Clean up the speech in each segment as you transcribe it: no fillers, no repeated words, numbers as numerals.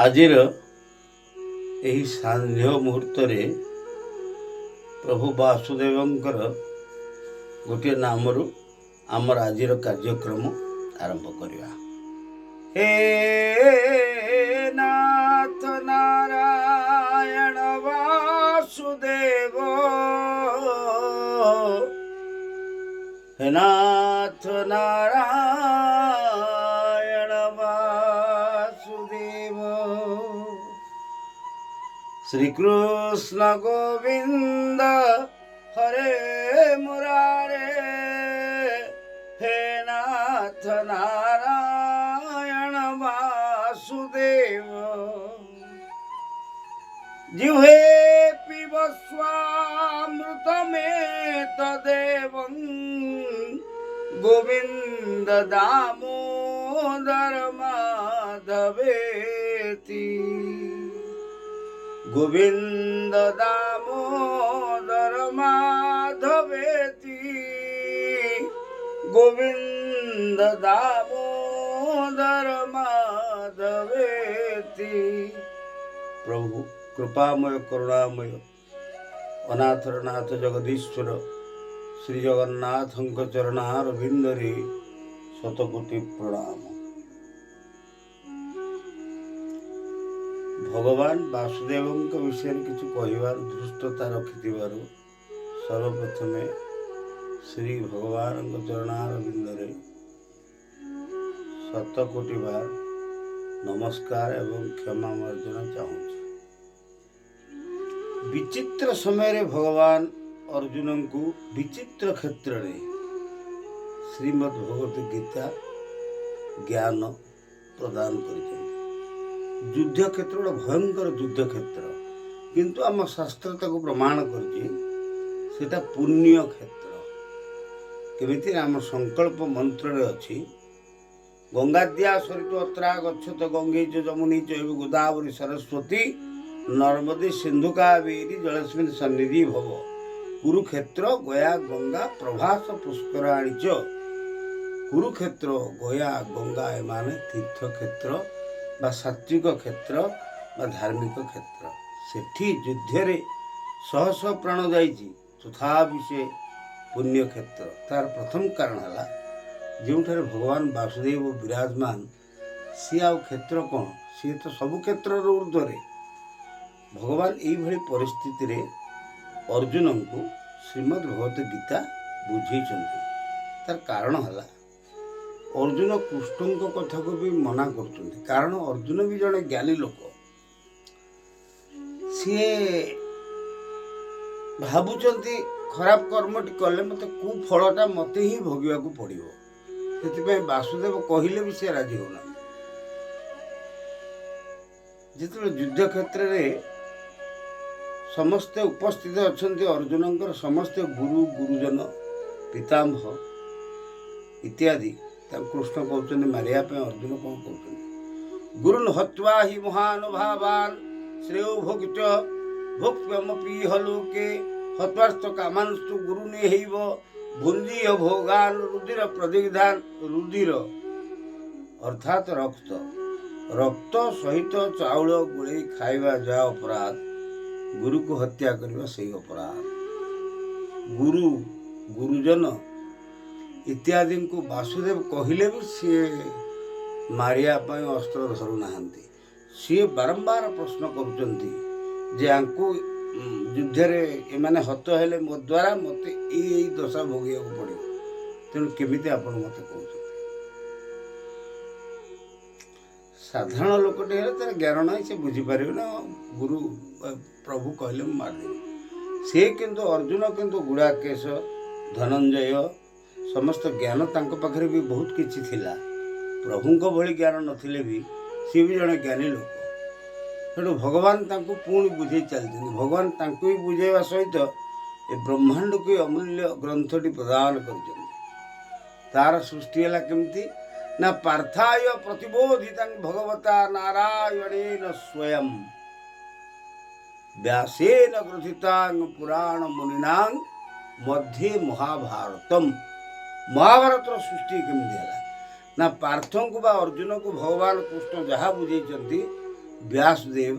ଆଜିର ଏହି ସାନ୍ଧ୍ୟ ମୁହୂର୍ତ୍ତରେ ପ୍ରଭୁ ବାସୁଦେବଙ୍କର ଗୋଟିଏ ନାମରୁ ଆମର ଆଜିର କାର୍ଯ୍ୟକ୍ରମ ଆରମ୍ଭ କରିବା। ହେ ନାଥ ନାରାୟଣ ବାସୁଦେବ, ହେ ନାଥ ନାରାୟଣ ବାସୁଦେବ, ଶ୍ରୀକୃଷ୍ଣ ଗୋବିନ୍ଦ ହରେ ମୁରାରେ, ହେ ନାଥ ନାରାୟଣ ବାସୁଦେବ। ଜିହ୍ୱେ ପିବ ସ୍ୱାମୃତମେତଦେବଂ, ଗୋବିନ୍ଦ ଦାମୋଦର ମାଧବେତି, ଗୋବିନ୍ଦ ଦାମୋଦର ମାଧବେତି, ଗୋବିନ୍ଦ ଦାମୋଦର ମାଧବେତି। ପ୍ରଭୁ କୃପାମୟ, କରୁଣାମୟ, ଅନାଥର ନାଥ ଜଗଦୀଶ୍ୱର ଶ୍ରୀ ଜଗନ୍ନାଥଙ୍କ ଚରଣାରବିନ୍ଦରେ ଶତକୋଟି ପ୍ରଣାମ। ଭଗବାନ ବାସୁଦେବଙ୍କ ବିଷୟରେ କିଛି କହିବାର ଧୃଷ୍ଟତା ରଖିଥିବାରୁ ସର୍ବପ୍ରଥମେ ଶ୍ରୀ ଭଗବାନଙ୍କ ଚରଣାରବିନ୍ଦରେ ଶତକୋଟି ବାର ନମସ୍କାର ଏବଂ କ୍ଷମା ମାର୍ଜନା ଚାହୁଁଛି। ବିଚିତ୍ର ସମୟରେ ଭଗବାନ ଅର୍ଜୁନଙ୍କୁ ବିଚିତ୍ର କ୍ଷେତ୍ରରେ ଶ୍ରୀମଦ୍ ଭଗବତ ଗୀତା ଜ୍ଞାନ ପ୍ରଦାନ କରିଛନ୍ତି। ଯୁଦ୍ଧ କ୍ଷେତ୍ର ଗୋଟେ ଭୟଙ୍କର ଯୁଦ୍ଧ କ୍ଷେତ୍ର, କିନ୍ତୁ ଆମ ଶାସ୍ତ୍ର ତାକୁ ପ୍ରମାଣ କରିଛି ସେଟା ପୁଣ୍ୟ କ୍ଷେତ୍ର। କେମିତି? ଆମ ସଂକଳ୍ପ ମନ୍ତ୍ରରେ ଅଛି, ଗଙ୍ଗାଦ୍ୟା ସରିତ ଅତ୍ରା ଗଚ୍ଛତ ଗଙ୍ଗେ ଚ ଯମୁନି ଚୈବ ଗୋଦାବରୀ ସରସ୍ୱତୀ ନର୍ମଦେ ସିନ୍ଧୁ କାବେରୀ ଜଳସ୍ମିନ୍ ସନ୍ନିଧି ଭବ, କୁରୁକ୍ଷେତ୍ର ଗୟା ଗଙ୍ଗା ପ୍ରଭାସ ପୁଷ୍କରାଣୀ ଚ। କୁରୁକ୍ଷେତ୍ର, ଗୟା, ଗଙ୍ଗା ଏମାନେ ତୀର୍ଥକ୍ଷେତ୍ର ବା ସାତ୍ବିକ କ୍ଷେତ୍ର ବା ଧାର୍ମିକ କ୍ଷେତ୍ର। ସେଠି ଯୁଦ୍ଧରେ ଶହ ଶହ ପ୍ରାଣ ଯାଇଛି, ତଥାପି ସେ ପୁଣ୍ୟକ୍ଷେତ୍ର। ତାର ପ୍ରଥମ କାରଣ ହେଲା, ଯେଉଁଠାରେ ଭଗବାନ ବାସୁଦେବ ବିରାଜମାନ, ସିଏ ଆଉ କ୍ଷେତ୍ର କ'ଣ? ସିଏ ତ ସବୁ କ୍ଷେତ୍ରର ଉର୍ଦ୍ଧ୍ୱରେ। ଭଗବାନ ଏଇଭଳି ପରିସ୍ଥିତିରେ ଅର୍ଜୁନଙ୍କୁ ଶ୍ରୀମଦ୍ ଭଗବତ ଗୀତା ବୁଝେଇଛନ୍ତି। ତାର କାରଣ ହେଲା, ଅର୍ଜୁନ କୃଷ୍ଣଙ୍କ କଥାକୁ ବି ମନା କରୁଛନ୍ତି, କାରଣ ଅର୍ଜୁନ ବି ଜଣେ ଜ୍ଞାନୀ ଲୋକ। ସିଏ ଭାବୁଛନ୍ତି ଖରାପ କର୍ମଟି କଲେ ମୋତେ କେଉଁ ଫଳଟା ମୋତେ ହିଁ ଭୋଗିବାକୁ ପଡ଼ିବ। ସେଥିପାଇଁ ବାସୁଦେବ କହିଲେ ବି ସେ ରାଜି ହେଉନାହାନ୍ତି। ଯେତେବେଳେ ଯୁଦ୍ଧ କ୍ଷେତ୍ରରେ ସମସ୍ତେ ଉପସ୍ଥିତ ଅଛନ୍ତି, ଅର୍ଜୁନଙ୍କର ସମସ୍ତେ ଗୁରୁ, ଗୁରୁଜନ, ପିତାମହ ଇତ୍ୟାଦି, ତାଙ୍କୁ କୃଷ୍ଣ କହୁଛନ୍ତି ମାରିବା ପାଇଁ। ଅର୍ଜୁନ କ'ଣ କହୁଛନ୍ତି? ଗୁରୁନ୍ ହତ୍ୱା ହି ମହାନୁଭାବାନ ଶ୍ରେୟୋ ଭୋକ୍ତ ଭୋକ୍ଷ୍ୟମପିହ ଲୋକେ, ହତ୍ୱାର୍ଥ କାମାଂସ୍ତୁ ଗୁରୁନେହୈବ ଭୁଞ୍ଜୀୟ ଭୋଗାନ ରୁଧିର ପ୍ରଦିଗ୍ଧାନ। ରୁଧିର ଅର୍ଥାତ୍ ରକ୍ତ, ରକ୍ତ ସହିତ ଚାଉଳ ଗୋଳେଇ ଖାଇବା ଯାହା ଅପରାଧ, ଗୁରୁକୁ ହତ୍ୟା କରିବା ସେଇ ଅପରାଧ। ଗୁରୁ, ଗୁରୁଜନ ଇତ୍ୟାଦିଙ୍କୁ ବାସୁଦେବ କହିଲେ ବି ସିଏ ମାରିବା ପାଇଁ ଅସ୍ତ୍ର ଧରୁନାହାନ୍ତି। ସିଏ ବାରମ୍ବାର ପ୍ରଶ୍ନ କରୁଛନ୍ତି ଯେ ୟାଙ୍କୁ ଯୁଦ୍ଧରେ ଏମାନେ ହତ ହେଲେ ମୋ ଦ୍ୱାରା ମୋତେ ଏଇ ଏଇ ଦଶା ଭୋଗିବାକୁ ପଡ଼ିବ, ତେଣୁ କେମିତି ଆପଣ ମୋତେ କହୁଛନ୍ତି? ସାଧାରଣ ଲୋକଟି ହେଲେ ତାର ଜ୍ଞାନ ନାହିଁ, ସେ ବୁଝିପାରିବେ ନା, ଗୁରୁ ପ୍ରଭୁ କହିଲେ ମୁଁ ମାରିଦେବି। ସେ କିନ୍ତୁ ଅର୍ଜୁନ କିନ୍ତୁ ଗୁଡ଼ାକେଶ, ଧନଞ୍ଜୟ ସମସ୍ତ ଜ୍ଞାନ ତାଙ୍କ ପାଖରେ ବି ବହୁତ କିଛି ଥିଲା। ପ୍ରଭୁଙ୍କ ଭଳି ଜ୍ଞାନ ନଥିଲେ ବି ସିଏ ବି ଜଣେ ଜ୍ଞାନୀ ଲୋକ। ତେଣୁ ଭଗବାନ ତାଙ୍କୁ ପୁଣି ବୁଝେଇ ଚାଲିଛନ୍ତି। ଭଗବାନ ତାଙ୍କୁ ବି ବୁଝେଇବା ସହିତ ଏ ବ୍ରହ୍ମାଣ୍ଡକୁ ଏ ଅମୂଲ୍ୟ ଗ୍ରନ୍ଥଟି ପ୍ରଦାନ କରିଛନ୍ତି। ତାର ସୃଷ୍ଟି ହେଲା କେମିତି ନା, ପାର୍ଥାୟ ପ୍ରତିବୋଧିତଂ ଭଗବତା ନାରାୟଣେନ ସ୍ୱୟଂ ବ୍ୟାସେନ ଗ୍ରଥିତାଂ ପୁରାଣ ମୁନିନାଂ ମଧ୍ୟେ ମହାଭାରତମ୍। ମହାଭାରତର ସୃଷ୍ଟି କେମିତି ହେଲା ନା, ପାର୍ଥଙ୍କୁ ବା ଅର୍ଜୁନକୁ ଭଗବାନ କୃଷ୍ଣ ଯାହା ବୁଝେଇଛନ୍ତି, ବ୍ୟାସଦେବ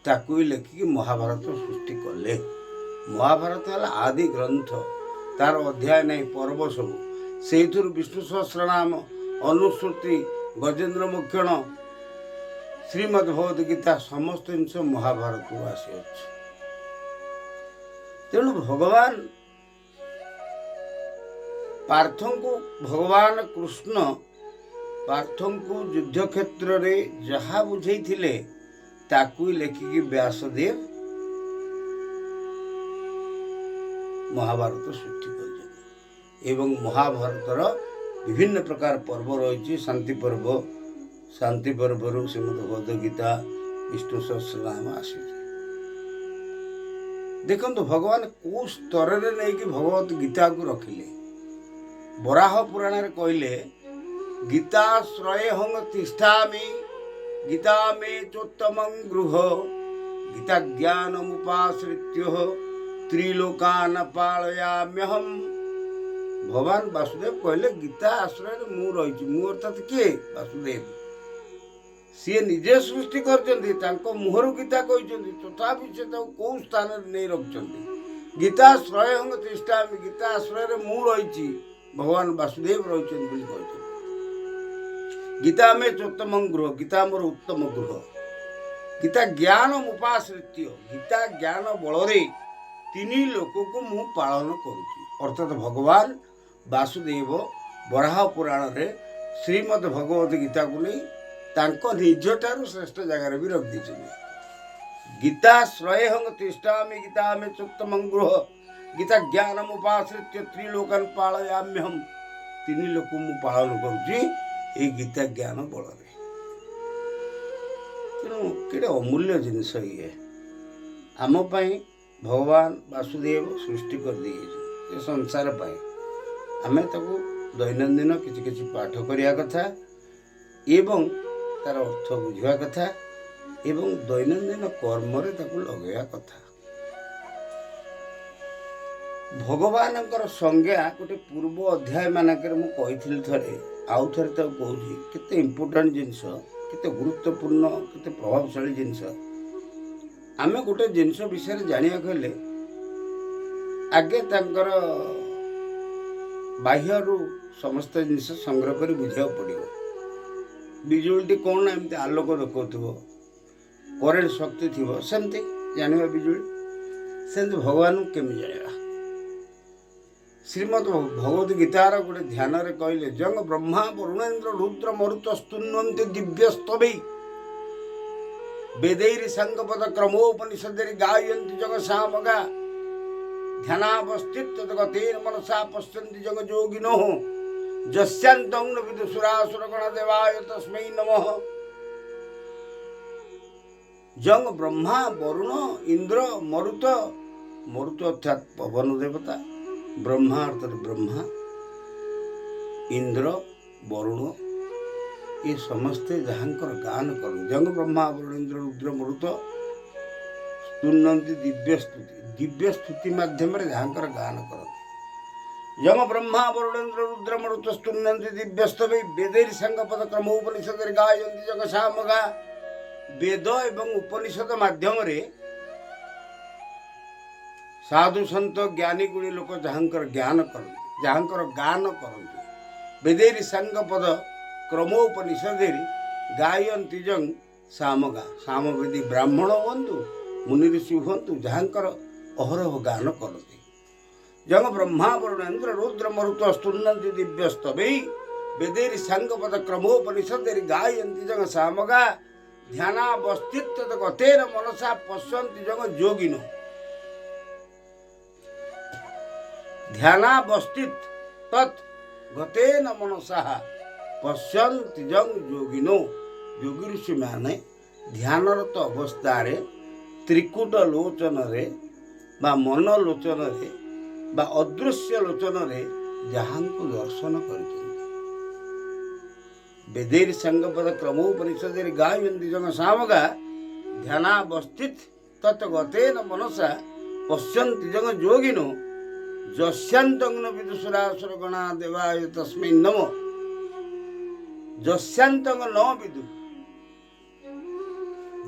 ତାକୁ ବି ଲେଖିକି ମହାଭାରତ ସୃଷ୍ଟି କଲେ। ମହାଭାରତ ହେଲା ଆଦି ଗ୍ରନ୍ଥ, ତାର ଅଧ୍ୟାୟ ନାହିଁ, ପର୍ବ ସବୁ। ସେଇଥିରୁ ବିଷ୍ଣୁ ସହସ୍ରନାମ, ଅନୁଶ୍ରୁତି, ଗଜେନ୍ଦ୍ର ମୋକ୍ଷଣ, ଶ୍ରୀମଦ୍ ଭଗବତ ଗୀତା ସମସ୍ତ ଜିନିଷ ମହାଭାରତରୁ ଆସିଅଛି। ତେଣୁ ଭଗବାନ ପାର୍ଥଙ୍କୁ, ଭଗବାନ କୃଷ୍ଣ ପାର୍ଥଙ୍କୁ ଯୁଦ୍ଧ କ୍ଷେତ୍ରରେ ଯାହା ବୁଝେଇଥିଲେ, ତାକୁ ଲେଖିକି ବ୍ୟାସଦେବ ମହାଭାରତ ସୃଷ୍ଟି କରିଛନ୍ତି। ଏବଂ ମହାଭାରତର ବିଭିନ୍ନ ପ୍ରକାର ପର୍ବ ରହିଛି। ଶାନ୍ତି ପର୍ବ, ଶାନ୍ତି ପର୍ବରୁ ଶ୍ରୀମଦ ଭଗବତ ଗୀତା, ବିଷ୍ଣୁ ସହସ୍ରନାମ ଆସିଛି। ଦେଖନ୍ତୁ, ଭଗବାନ କେଉଁ ସ୍ତରରେ ନେଇକି ଭଗବତ ଗୀତାକୁ ରଖିଲେ। ବରାହ ପୁରାଣରେ କହିଲେ, "ଗୀତାଶ୍ରୟେହଂ ତିଷ୍ଠାମି, ଗୀତା ମେ ଚୋତ୍ତମଂ ଗୃହ, ଗୀତା ଜ୍ଞାନମୁପାଶ୍ରିତ୍ୟ ତ୍ରିଲୋକାନ ପାଳୟାମ୍ୟହମ୍।" ଭଗବାନ ବାସୁଦେବ କହିଲେ, ଗୀତା ଆଶ୍ରୟରେ ମୁଁ ରହିଛି। ମୁଁ ଅର୍ଥାତ୍ କିଏ? ବାସୁଦେବ। ସିଏ ନିଜେ ସୃଷ୍ଟି କରିଛନ୍ତି, ତାଙ୍କ ମୁହଁରୁ ଗୀତା କହିଛନ୍ତି, ତଥାପି ସେ ତାକୁ କୋଉ ସ୍ଥାନରେ ନେଇ ରଖିଛନ୍ତି। "ଗୀତାଶ୍ରୟେହଂ ତିଷ୍ଠାମି", ଗୀତା ଆଶ୍ରୟରେ ମୁଁ ରହିଛି, ଭଗବାନ ବାସୁଦେବ ରହିଛନ୍ତି ବୋଲି କହିଛନ୍ତି। "ଗୀତା ମେ ଚୋତ୍ତମ ଗୃହ", ଗୀତା ମୋର ଉତ୍ତମ ଗୃହ। "ଗୀତା ଜ୍ଞାନ ମୁପାଶ୍ରିତ୍ୟ", ଗୀତା ଜ୍ଞାନ ବଳରେ ତିନି ଲୋକକୁ ମୁଁ ପାଳନ କରୁଛି। ଅର୍ଥାତ୍ ଭଗବାନ ବାସୁଦେବ ବରାହ ପୁରାଣରେ ଶ୍ରୀମଦ୍ ଭଗବତ ଗୀତାକୁ ନେଇ ତାଙ୍କ ନିଜଠାରୁ ଶ୍ରେଷ୍ଠ ଜାଗାରେ ବି ରଖିଦେଇଛନ୍ତି। "ଗୀତାଶ୍ରୟେହଂ ତିଷ୍ଠାମି, ଗୀତା ମେ ଚୋତ୍ତମ ଗୃହ, ଗୀତା ଜ୍ଞାନ ମୁପାଶ୍ରିତ୍ୟ ତ୍ରିଲୋକାନ ପାଳୟାମ୍ୟହମ୍।" ତିନି ଲୋକ ମୁଁ ପାଳନ କରୁଛି ଏଇ ଗୀତା ଜ୍ଞାନ ବଳରେ। ତେଣୁ କେଡ଼େ ଅମୂଲ୍ୟ ଜିନିଷ ଇଏ ଆମ ପାଇଁ ଭଗବାନ ବାସୁଦେବ ସୃଷ୍ଟି କରିଦେଇଛନ୍ତି ଏ ସଂସାର ପାଇଁ। ଆମେ ତାକୁ ଦୈନନ୍ଦିନ କିଛି କିଛି ପାଠ କରିବା କଥା ଏବଂ ତାର ଅର୍ଥ ବୁଝିବା କଥା ଏବଂ ଦୈନନ୍ଦିନ କର୍ମରେ ତାକୁ ଲଗାଇବା କଥା। ଭଗବାନଙ୍କର ସଂଜ୍ଞା ଗୋଟେ ପୂର୍ବ ଅଧ୍ୟାୟ ମାନଙ୍କରେ ମୁଁ କହିଥିଲି ଥରେ, ଆଉ ଥରେ ତାକୁ କହୁଛି। କେତେ ଇମ୍ପୋର୍ଟାଣ୍ଟ ଜିନିଷ, କେତେ ଗୁରୁତ୍ୱପୂର୍ଣ୍ଣ, କେତେ ପ୍ରଭାବଶାଳୀ ଜିନିଷ। ଆମେ ଗୋଟେ ଜିନିଷ ବିଷୟରେ ଜାଣିବାକୁ ହେଲେ ଆଗେ ତାଙ୍କର ବାହ୍ୟରୁ ସମସ୍ତ ଜିନିଷ ସଂଗ୍ରହ କରି ବୁଝିବାକୁ ପଡ଼ିବ। ବିଜୁଳିଟି କ'ଣ ନା ଏମିତି ଆଲୋକ ଦେଖାଉଥିବ, କରେଣ୍ଟ ଶକ୍ତି ଥିବ, ସେମିତି ଜାଣିବା ବିଜୁଳି। ସେମିତି ଭଗବାନଙ୍କୁ କେମିତି ଜାଣିବା? ଶ୍ରୀମଦ୍ ଭଗବତ ଗୀତାର ଗୋଟେ ଧ୍ୟାନରେ କହିଲେ, "ଯଂ ବ୍ରହ୍ମା ବରୁଣେନ୍ଦ୍ର ରୁଦ୍ର ମରୁତ ସ୍ତୁନ୍ୱନ୍ତି ଦିବ୍ୟସ୍ତବୈ, ବେଦୈରି ସାଙ୍ଗପଦ କ୍ରମୋପନିଷଦରେ ଗାୟନ୍ତି ଯଂ ସାମଗା, ଧ୍ୟାନାବସ୍ଥିତ ଗତେନ ମନସା ପଶ୍ୟନ୍ତି ଯଂ ଯୋଗିନୋ, ଯସ୍ୟାନ୍ତଂ ନ ବିଦୁ ସୁରାସୁରଗଣ ଦେବାୟ ତସ୍ମୈ ନମଃ।" ଯଂ ବ୍ରହ୍ମା, ବରୁଣ, ଇନ୍ଦ୍ର, ମରୁତ, ମରୁତ ଅର୍ଥାତ୍ ପବନ ଦେବତା, ବ୍ରହ୍ମା ଅର୍ଥାତ୍ ବ୍ରହ୍ମା, ଇନ୍ଦ୍ର, ବରୁଣ, ଏ ସମସ୍ତେ ଯାହାଙ୍କର ଗାନ କରନ୍ତି। ଯଂ ବ୍ରହ୍ମା, ବରୁଣ, ଇନ୍ଦ୍ର, ରୁଦ୍ର, ମରୁତ ସ୍ତୁନନ୍ତି ଦିବ୍ୟ ସ୍ତୁତି, ଦିବ୍ୟ ସ୍ତୁତି ମାଧ୍ୟମରେ ଯାହାଙ୍କର ଗାନ କରନ୍ତି। ଯଂ ବ୍ରହ୍ମା, ବରୁଣେନ୍ଦ୍ର, ରୁଦ୍ର, ମରୁତ ସ୍ତୁନନ୍ତି ଦିବ୍ୟସ୍ତବୈ, ବେଦୈର ସାଙ୍ଗପଦ କ୍ରମ ଉପନିଷଦରେ ଗାୟନ୍ତି ଯଂ ସାମଗା। ବେଦ ଏବଂ ଉପନିଷଦ ମାଧ୍ୟମରେ ସାଧୁ ସନ୍ଥ ଜ୍ଞାନୀ ଗୁଣୀ ଲୋକ ଯାହାଙ୍କର ଜ୍ଞାନ କରନ୍ତି, ଯାହାଙ୍କର ଗାନ କରନ୍ତି। ବେଦୈରି ସାଙ୍ଗପଦ କ୍ରମୋପନିଷଦେରି ଗାୟନ୍ତି ଯଂ ସାମଗା। ସାମବେଦୀ ବ୍ରାହ୍ମଣ ହୁଅନ୍ତୁ, ମୁନି ଋଷି ହୁଅନ୍ତୁ, ଯାହାଙ୍କର ଅହରହ ଗାନ କରନ୍ତି। ଯଂ ବ୍ରହ୍ମା, ବରୁଣେନ୍ଦ୍ର, ରୁଦ୍ର, ମରୁତ ସ୍ତୁନନ୍ତି ଦିବ୍ୟସ୍ତବୈ, ବେଦୈରି ସାଙ୍ଗପଦ କ୍ରମୋପନିଷଦେରି ଗାୟନ୍ତି ଯଂ ସାମଗା, ଧ୍ୟାନାବସ୍ଥିତ ଗତେନ ମନସା ପଶ୍ୟନ୍ତି ଯଂ ଯୋଗିନୋ। ଧ୍ୟାନାବସ୍ଥିତ ତତ୍ ଗତେନ ମନସା ପଶ୍ୟନ୍ତି ଯଂ ଯୋଗିନୋ। ଯୋଗୀ ଋଷିମାନେ ଧ୍ୟାନରତ ଅବସ୍ଥାରେ ତ୍ରିକୁଟ ଲୋଚନରେ ବା ମନ ଲୋଚନରେ ବା ଅଦୃଶ୍ୟ ଲୋଚନରେ ଯାହାଙ୍କୁ ଦର୍ଶନ କରିଛନ୍ତି। ବେଦୈର ସାଙ୍ଗପଦ କ୍ରମ ଉପନିଷଦରେ ଗାୟନ୍ତି ଯଂ ସାମଗା, ଧ୍ୟାନାବସ୍ଥିତ ତତ୍ ଗତେନ ମନସା ପଶ୍ୟନ୍ତି ଯଂ ଯୋଗିନୋ, ଯସ୍ୟାନ୍ତଂ ନ ବିଦୁସୁରାସୁର ଗଣା ଦେବାୟ ତସ୍ମୈ ନମ। ଯସ୍ୟାନ୍ତଂ ନ ବିଦୁ,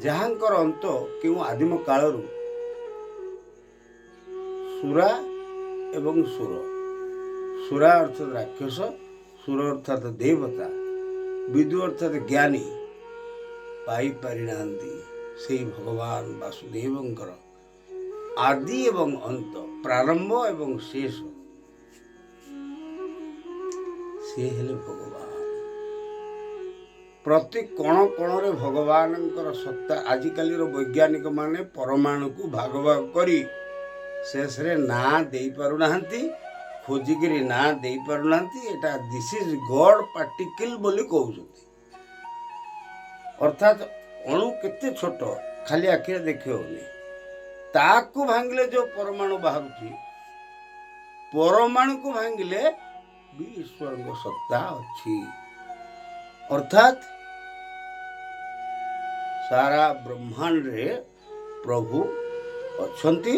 ଯାହାଙ୍କର ଅନ୍ତ କେଉଁ ଆଦିମ କାଳରୁ ସୁରା ଏବଂ ସୁର। ସୁରା ଅର୍ଥାତ୍ ରାକ୍ଷସ, ସୁର ଅର୍ଥାତ୍ ଦେବତା, ବିଦୁ ଅର୍ଥାତ୍ ଜ୍ଞାନୀ ପାଇପାରିନାହାନ୍ତି, ସେଇ ଭଗବାନ ବାସୁଦେବଙ୍କର ଆଦି ଏବଂ ଅନ୍ତ, ପ୍ରାରମ୍ଭ ଏବଂ ଶେଷ ସେ ହେଲେ ଭଗବାନ। ପ୍ରତି କଣ କଣରେ ଭଗବାନଙ୍କର ସତ୍ତା। ଆଜିକାଲିର ବୈଜ୍ଞାନିକମାନେ ପରମାଣୁକୁ ଭାଗ ଭାଗ କରି ଶେଷରେ ନାଁ ଦେଇପାରୁନାହାନ୍ତି, ଖୋଜିକିରି ନାଁ ଦେଇପାରୁନାହାନ୍ତି। ଏଟା this is God particle ବୋଲି କହୁଛନ୍ତି। ଅର୍ଥାତ୍ ଅଣୁ କେତେ ଛୋଟ, ଖାଲି ଆଖିରେ ଦେଖି ହେଉନି। ତାକୁ ଭାଙ୍ଗିଲେ ଯେଉଁ ପରମାଣୁ ବାହାରୁଛି, ପରମାଣୁକୁ ଭାଙ୍ଗିଲେ ବି ଈଶ୍ୱରଙ୍କ ସତ୍ତା ଅଛି। ଅର୍ଥାତ୍ ସାରା ବ୍ରହ୍ମାଣ୍ଡରେ ପ୍ରଭୁ ଅଛନ୍ତି,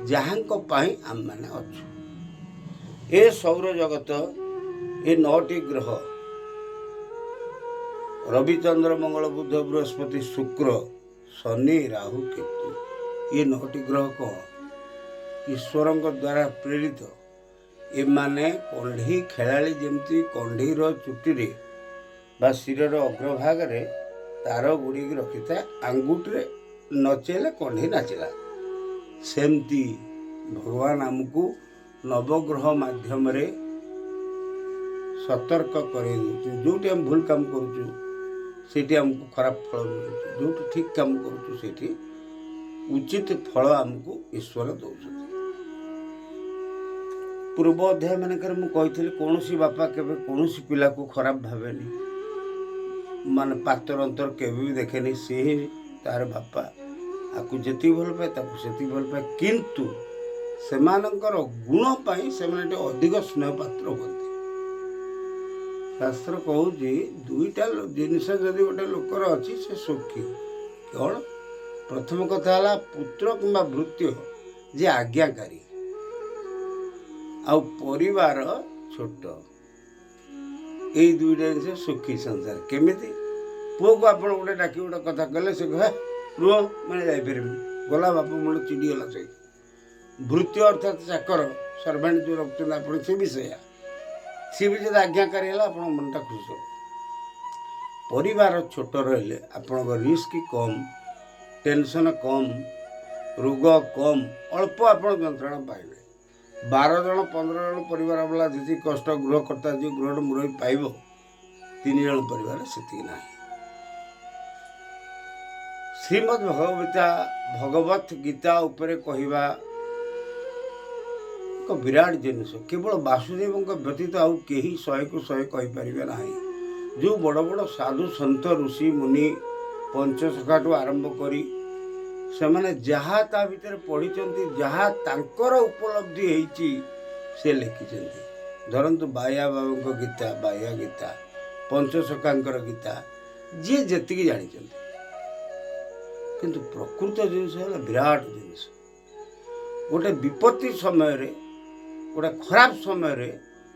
ଯାହାଙ୍କ ପାଇଁ ଆମେମାନେ ଅଛୁ। ଏ ସୌର ଜଗତ, ଏ ନଅଟି ଗ୍ରହ, ରବିଚନ୍ଦ୍ର, ମଙ୍ଗଳ, ବୁଧ, ବୃହସ୍ପତି, ଶୁକ୍ର, ଶନି, ରାହୁ, କେତୁ, ଏ ନଅଟି ଗ୍ରହ କ'ଣ ଈଶ୍ୱରଙ୍କ ଦ୍ୱାରା ପ୍ରେରିତ। ଏମାନେ କଣ୍ଢେଇ ଖେଳାଳି ଯେମିତି କଣ୍ଢେଇର ଚୁଟିରେ ବା ଶିରର ଅଗ୍ରଭାଗରେ ତାର ଗୁଡ଼ିକି ରଖିଥାଏ, ଆଙ୍ଗୁଠିରେ ନଚେଇଲେ କଣ୍ଢେଇ ନାଚିଲା, ସେମିତି ଭଗବାନ ଆମକୁ ନବଗ୍ରହ ମାଧ୍ୟମରେ ସତର୍କ କରେଇ ଦେଉଛନ୍ତି। ଯେଉଁଠି ଆମେ ଭୁଲ କାମ କରୁଛୁ, ସେଇଠି ଆମକୁ ଖରାପ ଫଳ ମିଳୁଛି। ଯେଉଁଠି ଠିକ୍ କାମ କରୁଛୁ, ସେଇଠି ଉଚିତ ଫଳ ଆମକୁ ଈଶ୍ୱର ଦେଉଛନ୍ତି। ପୂର୍ବ ଅଧ୍ୟାୟ ମାନଙ୍କରେ ମୁଁ କହିଥିଲି, କୌଣସି ବାପା କେବେ କୌଣସି ପିଲାକୁ ଖରାପ ଭାବେନି, ମାନେ ପାତର ଅନ୍ତର କେବେ ବି ଦେଖେନି। ସେ ହିଁ ତାର ବାପା, ଆକୁ ଯେତିକି ଭଲ ପାଏ, ତାକୁ ସେତିକି ଭଲ ପାଏ। କିନ୍ତୁ ସେମାନଙ୍କର ଗୁଣ ପାଇଁ ସେମାନେ ଟିକେ ଅଧିକ ସ୍ନେହ ପାତ୍ର ହୁଅନ୍ତି। ଶାସ୍ତ୍ର କହୁଛି, ଦୁଇଟା ଜିନିଷ ଯଦି ଗୋଟେ ଲୋକର ଅଛି, ସେ ସୁଖୀ। କ'ଣ? ପ୍ରଥମ କଥା ହେଲା ପୁତ୍ର କିମ୍ବା ଭୃତ୍ୟ ଯେ ଆଜ୍ଞାକାରୀ, ଆଉ ପରିବାର ଛୋଟ। ଏଇ ଦୁଇଟା ଜିନିଷ ସୁଖୀ ସଂସାର। କେମିତି? ପୁଅକୁ ଆପଣ ଗୋଟେ ଡାକି ଗୋଟେ କଥା କହିଲେ, ସେ କହେ, "ରୁହ, ମାନେ ଯାଇପାରିବିନି।" ଗଲା, ବାପ ମୁଣ୍ଡ ଚିଡ଼ିଗଲା। ସେ ଭୃତ୍ୟ ଅର୍ଥାତ୍ ଚାକର, ସର୍ଭେଣ୍ଟ ଯେଉଁ ରଖୁଛନ୍ତି ଆପଣ, ସେ ବି ସେଇଆ। ସିଏ ବି ଯଦି ଆଜ୍ଞାକାରୀ ହେଲା, ଆପଣଙ୍କ ମନଟା ଖୁସି ହେବ। ପରିବାର ଛୋଟ ରହିଲେ ଆପଣଙ୍କ ରିସ୍କ କମ୍, ଟେନସନ୍ କମ୍, ରୋଗ କମ୍, ଅଳ୍ପ ଆପଣ ଯନ୍ତ୍ରଣା ପାଇବେ। 12 ଜଣ, 15 ଜଣ ପରିବାର ବାଲା ଯେତିକି କଷ୍ଟ ଗୃହକର୍ତ୍ତା ଯିଏ ଗୃହର ମୁରବୀ ପାଇବ, ତିନି ଜଣ ପରିବାର ସେତିକି ନାହିଁ। ଶ୍ରୀମଦ୍ ଭଗବତ ଗୀତା ଉପରେ କହିବା ଏକ ବିରାଟ ଜିନିଷ। କେବଳ ବାସୁଦେବଙ୍କ ବ୍ୟତୀତ ଆଉ କେହି 100କୁ 100 କହିପାରିବେ ନାହିଁ। ଯେଉଁ ବଡ଼ ବଡ଼ ସାଧୁ ସନ୍ଥ, ଋଷି ମୁନି, ପଞ୍ଚସଖାଠୁ ଆରମ୍ଭ କରି ସେମାନେ ଯାହା ତା ଭିତରେ ପଢ଼ିଛନ୍ତି, ଯାହା ତାଙ୍କର ଉପଲବ୍ଧି ହେଇଛି, ସେ ଲେଖିଛନ୍ତି। ଧରନ୍ତୁ ବାୟା ବାବାଙ୍କ ଗୀତା, ବାୟା ଗୀତା, ପଞ୍ଚସଖାଙ୍କର ଗୀତା, ଯିଏ ଯେତିକି ଜାଣିଛନ୍ତି। କିନ୍ତୁ ପ୍ରକୃତ ଜିନିଷ ହେଲା ବିରାଟ ଜିନିଷ। ଗୋଟେ ବିପତ୍ତି ସମୟରେ, ଗୋଟେ ଖରାପ ସମୟରେ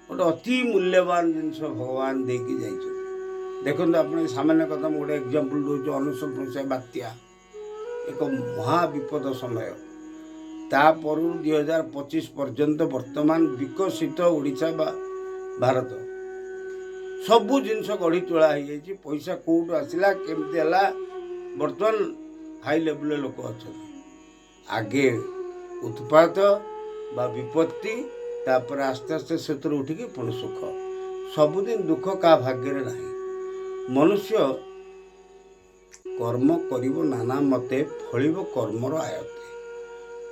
ଗୋଟେ ଅତି ମୂଲ୍ୟବାନ ଜିନିଷ ଭଗବାନ ଦେଇକି ଯାଇଛନ୍ତି। ଦେଖନ୍ତୁ ଆପଣ, ଏ ସାମାନ୍ୟ କଥା ମୁଁ ଗୋଟେ ଏକ୍ଜାମ୍ପଲ୍ ଦେଉଛି। 99 ମସିହା ବାତ୍ୟା ଏକ ମହାବିପଦ ସମୟ। ତାପରରୁ 2025 ପର୍ଯ୍ୟନ୍ତ ବର୍ତ୍ତମାନ ବିକଶିତ ଓଡ଼ିଶା ବା ଭାରତ, ସବୁ ଜିନିଷ ଗଢ଼ି ତୋଳା ହେଇଯାଇଛି। ପଇସା କେଉଁଠୁ ଆସିଲା, କେମିତି ହେଲା, ବର୍ତ୍ତମାନ ହାଇ ଲେଭେଲରେ ଲୋକ ଅଛନ୍ତି। ଆଗେ ଉତ୍ପାତ ବା ବିପତ୍ତି, ତାପରେ ଆସ୍ତେ ଆସ୍ତେ ସେଥିରୁ ଉଠିକି ପୁଣି ସୁଖ। ସବୁଦିନ ଦୁଃଖ କାହା ଭାଗ୍ୟରେ ନାହିଁ। ମନୁଷ୍ୟ କର୍ମ କରିବ ନାନା ମତେ, ଫଳିବ କର୍ମର ଆୟତେ।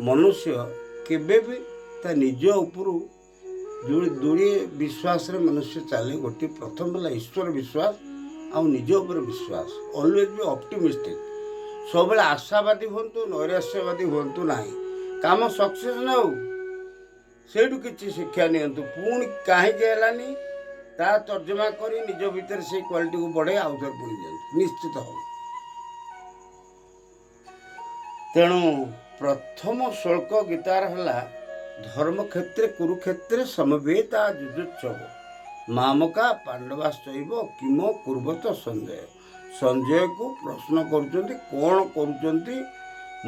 ମନୁଷ୍ୟ କେବେ ବି ତା ନିଜ ଉପରୁ ଯୋଡ଼ିଏ ବିଶ୍ୱାସରେ ମନୁଷ୍ୟ ଚାଲେ। ଗୋଟିଏ ପ୍ରଥମ ହେଲା ଈଶ୍ୱର ବିଶ୍ୱାସ, ଆଉ ନିଜ ଉପରେ ବିଶ୍ୱାସ। ଅଲୱେଜ୍ ବି ଅପଟିମିଷ୍ଟିକ୍। ସବୁବେଳେ ଆଶାବାଦୀ ହୁଅନ୍ତୁ, ନୈରାଶ୍ୟବାଦୀ ହୁଅନ୍ତୁ ନାହିଁ। କାମ ସକ୍ସେସ୍ ନ ହଉ, ସେଇଠୁ କିଛି ଶିକ୍ଷା ନିଅନ୍ତୁ। ପୁଣି କାହିଁକି ହେଲାନି, ତା ତର୍ଜମା କରି ନିଜ ଭିତରେ ସେଇ କ୍ୱାଲିଟିକୁ ବଢ଼େଇ ଆଉ ଥରେ ପୁଣି ଦିଅନ୍ତୁ, ନିଶ୍ଚିତ ହେବ। ତେଣୁ ପ୍ରଥମ ଶ୍ଳୋକ ଗୀତାର ହେଲା, ଧର୍ମକ୍ଷେତ୍ରେ କୁରୁକ୍ଷେତ୍ରେ ସମବେତା ଯୁଯୁତ୍ସବ, ମାମକା ପାଣ୍ଡବାଶ୍ଚୈବ କିମ କୁର୍ବତ ସଞ୍ଜୟ। ସଞ୍ଜୟକୁ ପ୍ରଶ୍ନ କରୁଛନ୍ତି, କ'ଣ କରୁଛନ୍ତି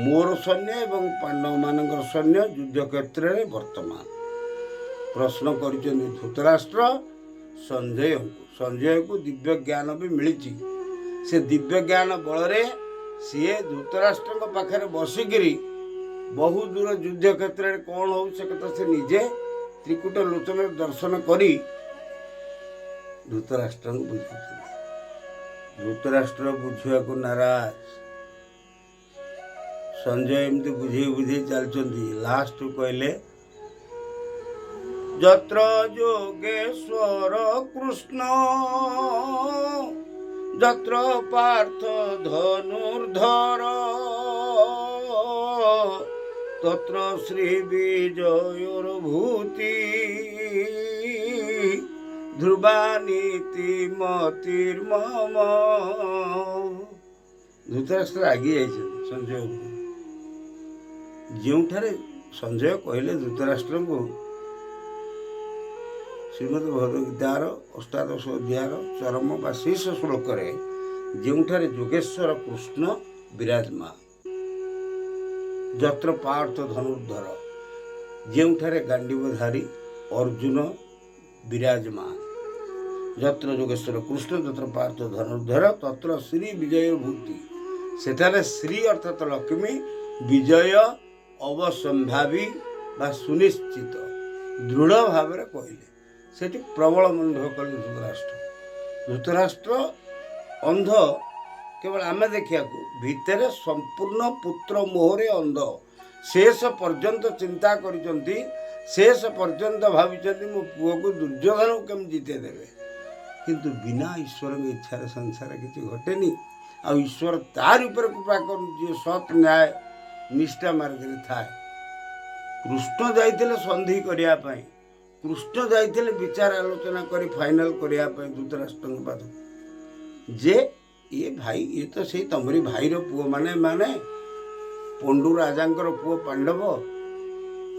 ମୋର ସୈନ୍ୟ ଏବଂ ପାଣ୍ଡବମାନଙ୍କର ସୈନ୍ୟ ଯୁଦ୍ଧ କ୍ଷେତ୍ରରେ ବର୍ତ୍ତମାନ? ପ୍ରଶ୍ନ କରିଛନ୍ତି ଧୃତରାଷ୍ଟ୍ର ସଞ୍ଜୟଙ୍କୁ। ସଞ୍ଜୟକୁ ଦିବ୍ୟ ଜ୍ଞାନ ବି ମିଳିଛି। ସେ ଦିବ୍ୟ ଜ୍ଞାନ ବଳରେ ସିଏ ଧୃତରାଷ୍ଟ୍ରଙ୍କ ପାଖରେ ବସିକିରି ବହୁ ଦୂର ଯୁଦ୍ଧ କ୍ଷେତ୍ରରେ କ'ଣ ହେଉଛି ସେ କଥା ସେ ନିଜେ ତ୍ରିକୁଟ ଲୋଚନରେ ଦର୍ଶନ କରି ଧୃତରାଷ୍ଟ୍ରଙ୍କୁ ବୁଝାଉଛନ୍ତି। ଧୃତରାଷ୍ଟ୍ର ବୁଝିବାକୁ ନାରାଜ। ସଞ୍ଜୟ ଏମିତି ବୁଝେଇ ବୁଝେଇ ଚାଲିଛନ୍ତି। ଲାଷ୍ଟକୁ କହିଲେ, ଯତ୍ର ଯୋଗେଶ୍ୱର କୃଷ୍ଣ ଯତ୍ର ପାର୍ଥ ଧନୁର୍ଧର ତତ୍ର ଶ୍ରୀ ବିଜୟର ଭୂତି ଧ୍ରୁବା ନୀତି ମତିର୍ମମ। ଧୃତରାଷ୍ଟ୍ର ରାଗି ଯାଇଛନ୍ତି ସଞ୍ଜୟ ଉପରେ। ଯେଉଁଠାରେ ସଞ୍ଜୟ କହିଲେ ଧୃତରାଷ୍ଟ୍ରଙ୍କୁ, ଶ୍ରୀମଦ୍ ଭଗବଦ୍ଗୀତାର ଅଷ୍ଟାଦଶ ଅଧ୍ୟାୟର ଚରମ ବା ଶୀର୍ଷ ଶ୍ଲୋକରେ ଯେଉଁଠାରେ ଯୋଗେଶ୍ୱର କୃଷ୍ଣ ବିରାଜମାନ, ଯତ୍ର ପାର୍ଥ ଧନୁର୍ଧର, ଯେଉଁଠାରେ ଗାଣ୍ଡିବଧାରୀ ଅର୍ଜୁନ ବିରାଜମାନ, ଯତ୍ର ଯୋଗେଶ୍ୱର କୃଷ୍ଣ ଯତ୍ର ପାର୍ଥ ଧନୁର୍ଧର ତତ୍ର ଶ୍ରୀ ବିଜୟ ଭୂତି, ସେଠାରେ ଶ୍ରୀ ଅର୍ଥାତ ଲକ୍ଷ୍ମୀ ବିଜୟ ଅବସମ୍ଭାବୀ ବା ସୁନିଶ୍ଚିତ ଦୃଢ଼ ଭାବରେ କହିଲେ। ସେଠି ପ୍ରବଳ ମନୋଭବ କଲେ ଧୃତରାଷ୍ଟ୍ର। ଧୃତରାଷ୍ଟ୍ର ଅନ୍ଧ କେବଳ ଆମେ ଦେଖିବାକୁ, ଭିତରେ ସମ୍ପୂର୍ଣ୍ଣ ପୁତ୍ର ମୋହରେ ଅନ୍ଧ। ଶେଷ ପର୍ଯ୍ୟନ୍ତ ଚିନ୍ତା କରିଛନ୍ତି, ଶେଷ ପର୍ଯ୍ୟନ୍ତ ଭାବିଛନ୍ତି ମୋ ପୁଅକୁ ଦୁର୍ଯ୍ୟୋଧନକୁ କେମିତି ଜିତେଇ ଦେବେ। କିନ୍ତୁ ବିନା ଈଶ୍ୱରଙ୍କ ଇଚ୍ଛାରେ ସଂସାର କିଛି ଘଟେନି। ଆଉ ଈଶ୍ୱର ତାରି ଉପରେ କୃପା କରନ୍ତି ଯିଏ ସତ୍ ନ୍ୟାୟ ନିଷ୍ଠା ମାର୍ଗରେ ଥାଏ। କୃଷ୍ଣ ଯାଇଥିଲେ ସନ୍ଧି କରିବା ପାଇଁ, କୃଷ୍ଣ ଯାଇଥିଲେ ବିଚାର ଆଲୋଚନା କରି ଫାଇନାଲ କରିବା ପାଇଁ ଧୃତରାଷ୍ଟ୍ରଙ୍କ ପାଖକୁ ଯେ ଇଏ ଭାଇ, ଇଏ ତ ସେଇ ତମରି ଭାଇର ପୁଅମାନେ, ମାନେ ପଣ୍ଡୁ ରାଜାଙ୍କର ପୁଅ ପାଣ୍ଡବ,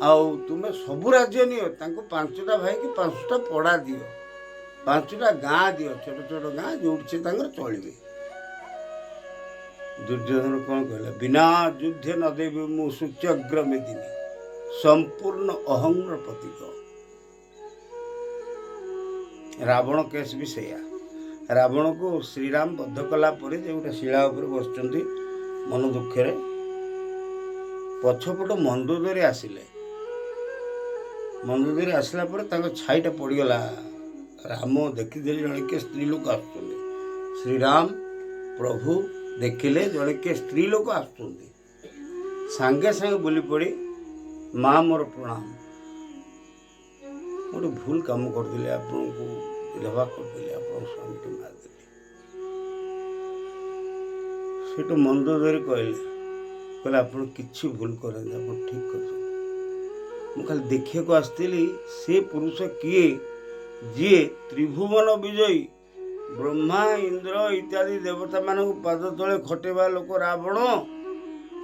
ଆଉ ତୁମେ ସବୁ ରାଜ୍ୟ ନିଅ, ତାଙ୍କୁ 5ଟା ଭାଇକି 5ଟା ପଡ଼ା ଦିଅ, 5ଟା ଗାଁ ଦିଅ, ଛୋଟ ଛୋଟ ଗାଁ ଯୋଉଠି ସେ ତାଙ୍କର ଚଳିବେ। ଦୁର୍ଯ୍ୟୋଧନ କ'ଣ କହିଲା? ବିନା ଯୁଦ୍ଧେ ନ ଦେବି ମୁଁ ସୂଚ୍ୟଗ୍ର ମେଦିନୀ। ସମ୍ପୂର୍ଣ୍ଣ ଅହଂର ପ୍ରତୀକ। ରାବଣ କେସ୍ ବି ସେଇଆ। ରାବଣକୁ ଶ୍ରୀରାମ ବଧ କଲା ପରେ ଯେ ଗୋଟେ ଶିଳା ଉପରେ ବସିଛନ୍ତି ମନ ଦୁଃଖରେ, ପଛପଟୁ ମନ୍ଦୋଦରୀ ଆସିଲେ। ମନ୍ଦୋଦରୀ ଆସିଲା ପରେ ତାଙ୍କ ଛାଇଟା ପଡ଼ିଗଲା। ରାମ ଦେଖିଦେଲେ ଜଣେ କିଏ ସ୍ତ୍ରୀ ଲୋକ ଆସୁଛନ୍ତି। ଶ୍ରୀରାମ ପ୍ରଭୁ ଦେଖିଲେ ଜଣେ କିଏ ସ୍ତ୍ରୀ ଲୋକ ଆସୁଛନ୍ତି। ସାଙ୍ଗେ ସାଙ୍ଗେ ବୁଲି ପଡ଼ି, ମା ମୋର ପ୍ରଣାମ, ଗୋଟେ ଭୁଲ କାମ କରିଦେଲି, ଆପଣଙ୍କୁ ବିଧବା କରିଦେଲି, ଆପଣଙ୍କ ସ୍ୱାମୀକି ମାରିଦେଲି। ସେଠୁ ମନ୍ଦୋଦରୀ କହିଲେ ଆପଣ କିଛି ଭୁଲ କରନ୍ତି, ଆପଣ ଠିକ୍ କରିଛନ୍ତି। ମୁଁ ଖାଲି ଦେଖିବାକୁ ଆସିଥିଲି ସେ ପୁରୁଷ କିଏ ଯିଏ ତ୍ରିଭୁବନ ବିଜୟୀ, ବ୍ରହ୍ମା ଇନ୍ଦ୍ର ଇତ୍ୟାଦି ଦେବତାମାନଙ୍କୁ ପାଦ ତଳେ ଖଟେଇବା ଲୋକ ରାବଣ,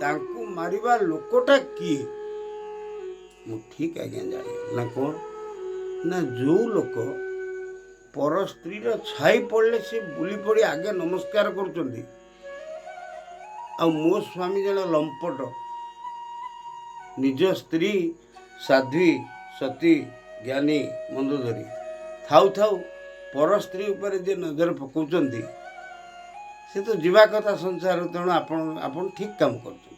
ତାଙ୍କୁ ମାରିବା ଲୋକଟା କିଏ? ମୁଁ ଠିକ୍ ଆଜ୍ଞା ଜାଣିଗଲି। ନା କ'ଣ ନା, ଯେଉଁ ଲୋକ ପର ସ୍ତ୍ରୀର ଛାଇ ପଡ଼ିଲେ ସେ ବୁଲି ପଡ଼ି ଆଗେ ନମସ୍କାର କରୁଛନ୍ତି, ଆଉ ମୋ ସ୍ୱାମୀ ଜଣେ ଲମ୍ପଟ, ନିଜ ସ୍ତ୍ରୀ ସାଧ୍ୱୀ ସତୀ ଜ୍ଞାନୀ ମନ୍ଦୋଦରୀ ଥାଉ ଥାଉ ପର ସ୍ତ୍ରୀ ଉପରେ ଯିଏ ନଜର ପକାଉଛନ୍ତି ସେ ତ ଯିବା କଥା ସଂସାର। ତେଣୁ ଆପଣ ଠିକ୍ କାମ କରୁଛନ୍ତି।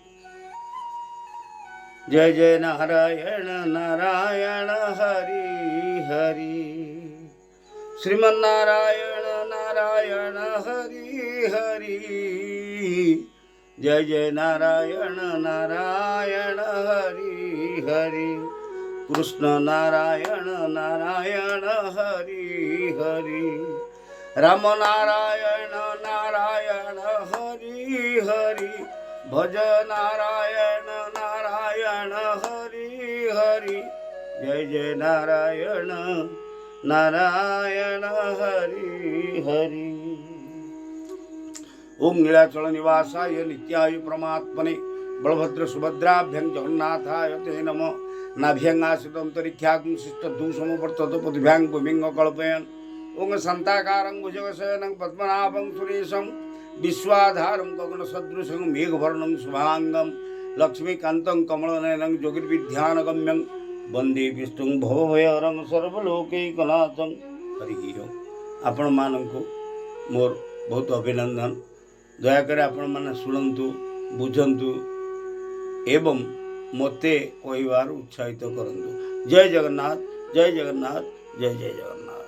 ଜୟ ଜୟ ନାରାୟଣ ନାରାୟଣ ହରି ହରି, ଶ୍ରୀମନ୍ନାରାୟଣ ନାରାୟଣ ହରି ହରି, ଜୟ ଜୟ ନାରାୟଣ ନାରାୟଣ ହରି ହରି, କୃଷ୍ଣ ନାରାୟଣ ନାରାୟଣ ହରି ହରି, ରାମ ନାରାୟଣ ନାରାୟଣ ହରି ହରି, ଭଜ ନାରାୟଣ ନାରାୟଣ ହରି ହରି, ଜୟ ଜୟ ନାରାୟଣ ନାରାୟଣ ହରି ହରି। ଓಂ ନୀଳାଚଳ ନିବାସାୟ ନିତ୍ୟାୟ ପରମାତ୍ମନେ ବଳଭଦ୍ର ସୁଭଦ୍ରାଭ୍ୟଂ ଜଗନ୍ନାଥାୟ ତେ ନମଃ। ନାଭ୍ୟଙ୍ଗାସିତନ୍ତରିକ୍ଷାଗୁଂ ଶିଷ୍ଟଧୂସମବର୍ତ୍ତପତିଭ୍ୟାଂ ଭୂମିଙ୍ଗ କଳ୍ପୟନ୍। ଓଂ ଶାନ୍ତାକାରଂ ଭୁଜଗଶୟନଂ ପଦ୍ମନାଭଂ ସୁରେଶଂ ବିଶ୍ୱାଧାରಂ ଗଗନ ସଦୃଶଂ ମେଘବର୍ଣ୍ଣଂ ଶୁଭାଙ୍ଗಂ ଲକ୍ଷ୍ମୀକାନ୍ତଂ କମଳନୟନଂ ଯୋଗିର୍ବିଧ୍ୟାନଗମ୍ୟଂ ବନ୍ଦେ ବିଷ୍ଣୁଂ ଭବଭୟହରଂ ସର୍ବଲୋକୈକନାଥଂ। ହରି ଓମ୍। ଆପଣମାନଙ୍କୁ ମୋର ବହୁତ ଅଭିନନ୍ଦନ। ଦୟାକରି ଆପଣମାନେ ଶୁଣନ୍ତୁ, ବୁଝନ୍ତୁ ଏବଂ ମୋତେ କହିବାର ଉତ୍ସାହିତ କରନ୍ତୁ। ଜୟ ଜଗନ୍ନାଥ, ଜୟ ଜଗନ୍ନାଥ, ଜୟ ଜୟ ଜଗନ୍ନାଥ।